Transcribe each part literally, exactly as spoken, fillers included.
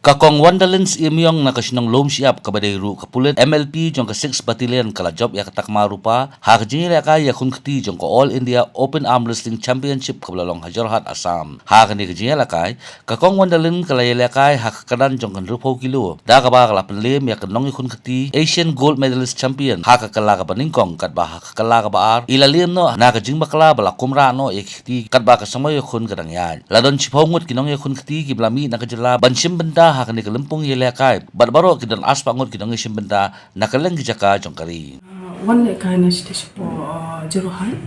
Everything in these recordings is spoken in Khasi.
Ka Kong Wandalin Syiemiong na ka shnong Lumshyiap kaba dei ruh ka pulit M L P jong ka six Battalion ka la jop ïa ka takma rupa ha ka jingïalehkai ïakhun kti jong ka All India Open Arm Wrestling Championship kaba la long ha Jorhat, Assam. Ha kane ka jingïalehkai, ka Kong Wandalin ka la ïalehkai ha ka kyrdan jong ka hynriewphew kilo, da kaba ka la pynlem ïa ka nongïakhun kti Asian Gold Medalist Champion ha ka kylla kaba nyngkong, katba ha ka kylla kaba ar i la lem noh na ka jingbakla ba la kumrah noh ïa ki kti katba ka samoi ïakhun ka dang ïaid. La don shiphew ngut ki nongïakhun kti kiba la mih na ka jylla ban shim bynta ha kane ka lympung ïalehkai, bad baroh ki don arspah ngut ki nongïashim bynta na kylleng ki jaka jong ka ri. Wan lehkai na shatei shapoh, uh, Jorhat.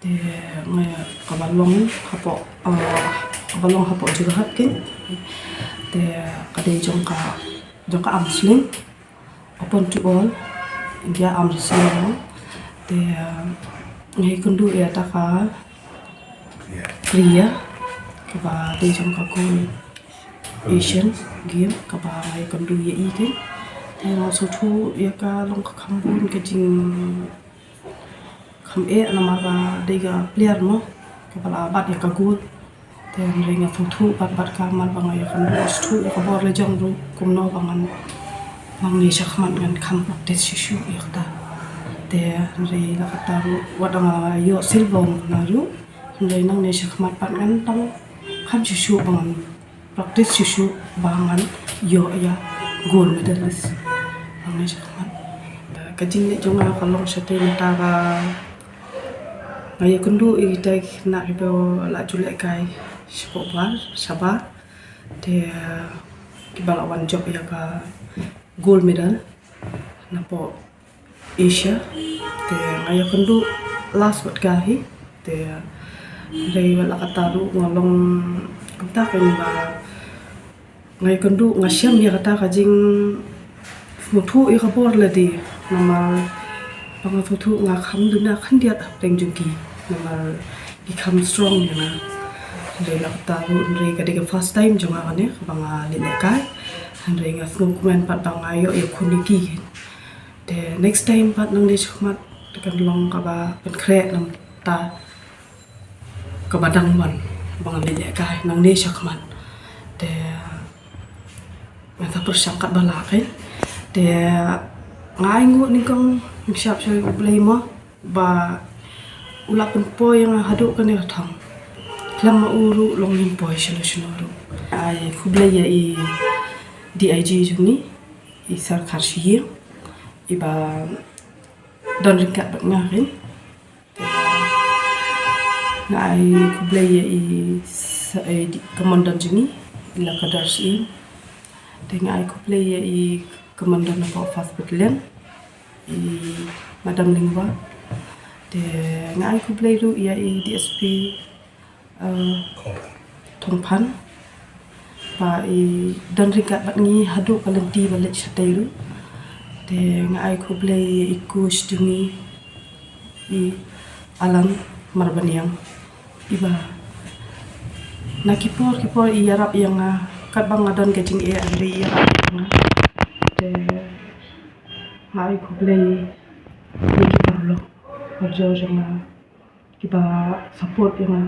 Te nga, kaba long hapoh, uh, kaba long hapoh Jorhat kein. Te ka dei jong ka, jong ka arm wrestling, open to all, India arm wrestling. Te, uh, nga ïakynduh ïa kata ka kriya kaba dei jong ka Gold Asian Game kaba nga ïakynduh ïa i kein. Te nga sngewthuh ïa ka long ka kham bun ka jing kham eh namar ba dei ka player mo kaba la bat ïa ka gold. Te hynrei nga sngewthuh bad bad ka namar ba nga ïakynduh, sngewthuh ïa ka bor la jong ruh kumno ba ngan nangne shakhmat ngan kham practice shuh shuh ïa kata. Te hynrei la kata ruh wat nga ïoh silver na ruh, hynrei nangne shakhmat pat ngan tang kham shuh shuh ba ngan practice shuh shuh ba ngan ïoh ïa gold medalist. Nangne shakhmat. Ka jingleh jong nga ka long shatei mynta ba nga ïakynduh ïa kita ki khynnah kiba la ju lehkai shapoh bar, shabar. Te kiba la wan jop ïa ka gold medal napoh Asia. Te nga ïakynduh last bad ka hi. Te dei wat la kata ruh nga long kumta kein ba nga ïakynduh, nga shem ïa kata ka jingsngewthuh ïa ka bor lade. Namar ba nga sngewthuh nga kham duna khyndiat hapdeng jong ki. Namar ki kham strong ïa nga. Hynrei la kata ruh hynrei ka dei ka first time jong nga kane kaba nga leit lehkai. Hynrei nga sngewkmen pat ba nga ïoh ïakhun ïa ki. Te next time pat nangne shakhmat te kan long kaba pynkhreh namar kata kaba dang wan ba ngan leit lehkai nangne shakhmat. Te nga sa pyrshang katba lah kein. Te nga ai nguh nyngkong nyngshap sha U Blei mo ba u la pynpoi ïa nga haduh kane ka thong. Khlem ma u ruh long ngim poi shano shano ruh. Ai khublei ïa i D I G jong ngi, i Sir Kharshiing, iba don ryngkat bad nga kein. Nga ai khublei ïa i sa-, i di-, commandant jong ngi, i Lakadar Syiem. Te nga ai khublei ïa i commandant napoh First Battalion, i Madam Lyngwa. Te nga ai khublei ruh ïa i D S P, eh, Thongphan. Ba i don ryngkat bad ngi haduh ka lynti ba leit shatei ruh. Te nga ai khublei ïa i coach jong ngi, i Alan Marbaniang. Iba na ki por ki por i ïarap ïa nga katba nga don ka jingeh hynrei i ïarap ïa nga. Te nga ai khublei ïa ki paralok parajor jong nga kiba support ïa nga.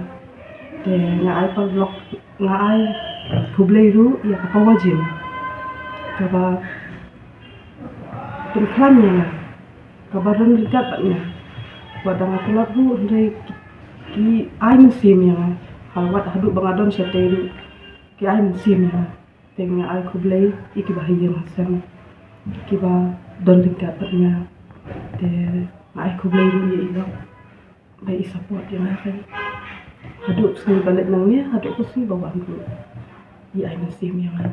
Te nga ai paralok, nga ai khublei ruh ïa ka Power Gym kaba pynkhlan ïa nga, kaba don ryngkat bad nga. Wat da nga tlot ruh hynrei ki, ki ai mynsiem ïa nga. Hal wat haduh ba nga don shatei ruh ki ai mynsiem ïa nga. Te nga ai khublei ïa kiba ha ïing ha sem kiba don ryngkat bad nga. Te nga ai khublei ruh ïa i lok ba i support ïa nga kein. Haduh ka sngi ba leit nangne, haduh ka sngi ba wan ruh i ai mynsiem ïa nga.